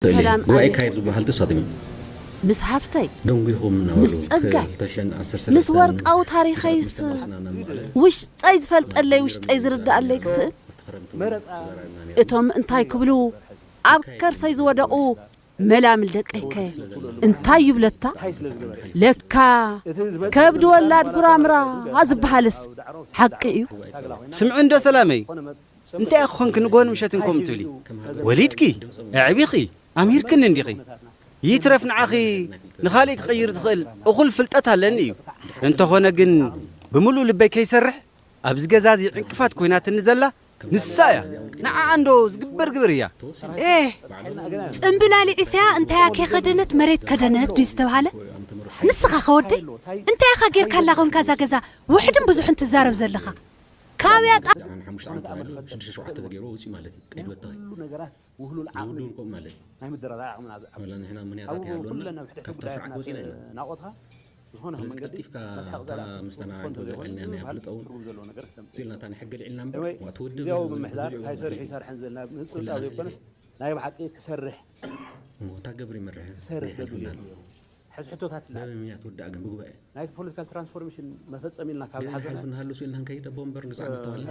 ሰላም ጉባኤ ኣየ- ካየድ ዝበሃል ተሳቲሙ። ምስ ሃፍተይ፣ ደንጉኹም እናበሉ ምስ ጸጋይ፣ ክልተ ሽሕን ዓሰርተ ሰለስተን ምስ ወርቃዊ ታሪኸይስ፣ ምስ ተባስና እናመቐለ ውሽጠይ ዝፈልጠለይ፣ ውሽጠይ ዝርዳኣለይ ክስእን። መረፃ እቶም እንታይ ክብሉ ኣብ ከርሰይ ዝወደቑ መላምል ደቀይከ እንታይ ይብለታ? ለካ ከብዲ ወላድ ጉራምራ ዝበሃልስ ሓቂ እዩ። ስምዒ እንዶ ሰላመይ፣ እንታይ ኢኺ ኮንኪ ንጎን ምሸትን ከምኡ ትብሊ? ወሊድኪ፣ ኣዕቢኺ፣ ኣምሂርክኒ እንዲኺ። ይትረፍ ንዓኺ ንኻልእ ክቕይር ዝኽእል እኹል ፍልጠት ኣለኒ እዩ። እንተኾነ ግን ብምሉእ ልበይ ከይሰርሕ ኣብዚ ገዛ እዚ ዕንቅፋት ኮይናትኒ ዘላ ንሳ እያ። ንዓኣ እንዶ ዝግበር ግብር እያ። ኤ ጽምብላሊዕ ኢሳያ እንታያ ከይኸደነት መሬት ከደነት ድዩ ዝተባሃለ? ንስኻ ከወደይ እንታይ ኢኻ ጌርካላ ኾንካ እዛ ገዛ ውሕድን ብዙሕን ትዛረብ ዘለኻ? ካውያ ጣ ብዛዕባ ንሓሙሽተ ዓመት ተባሂሉ ሽዱሽተ ሸውዓተ ተገይሩ ወፂኡ ማለት እዩ። ቀይድ በተኸ ኩሉ ነገራት ውህሉል ዓቕሚ ዝውድኡ ከምኡ ማለት እዩ። ናይ ምድረዳእ ዓቕምና ዝዓብ ወላ ንሕና ኣብኡ ምክንያታት ይሃለወና ኩለን ኣብ ሕደ ካብታ ጉዳያትና ስርዓት ወፂና ኢና። ናቆትካ ዝኾነ ኣብዚ መንገዲ ቀልጢፍካ መስሓቕ ኣብታ ዘላ ምስታና ክትኮን እንቶ ተዘይኮነ ዘዕልና ናይ ምባል ኣፍልጦ እውን ትርጉም ዘለዎ ነገር ክተምፅእ ትልናታ ንሕገ ልዕልና እምበር እወ፣ ዋት ውድብ ግዜያዊ ብዙ ምምሕዳር እዩ እንታይ ሰሪሑ ማለት እዩ። ይሰርሕ ዘላ ኩሉ ምንፅብፃብ ዘይኮነስ ኣንድነት ናይ ብሓቂ ክሰርሕ እሞ እታ ገብር ይመርሕ ክሰርሕ ይሕልፍና ዘድልዮ ኣሎ። ሕዚ ሕቶታት በበይ ምኽንያት ትውዳእ ግን ብጉባኤ ናይቲ ፖለቲካል ትራንስፎርሜሽን መፈፀሚ ኢልና ካብ ገለ ዝሓዘና ሓልፍ እናሃለሱ ኢልና ክንከይድ ኣቦ እምበር ንግዛዕ መተዋለ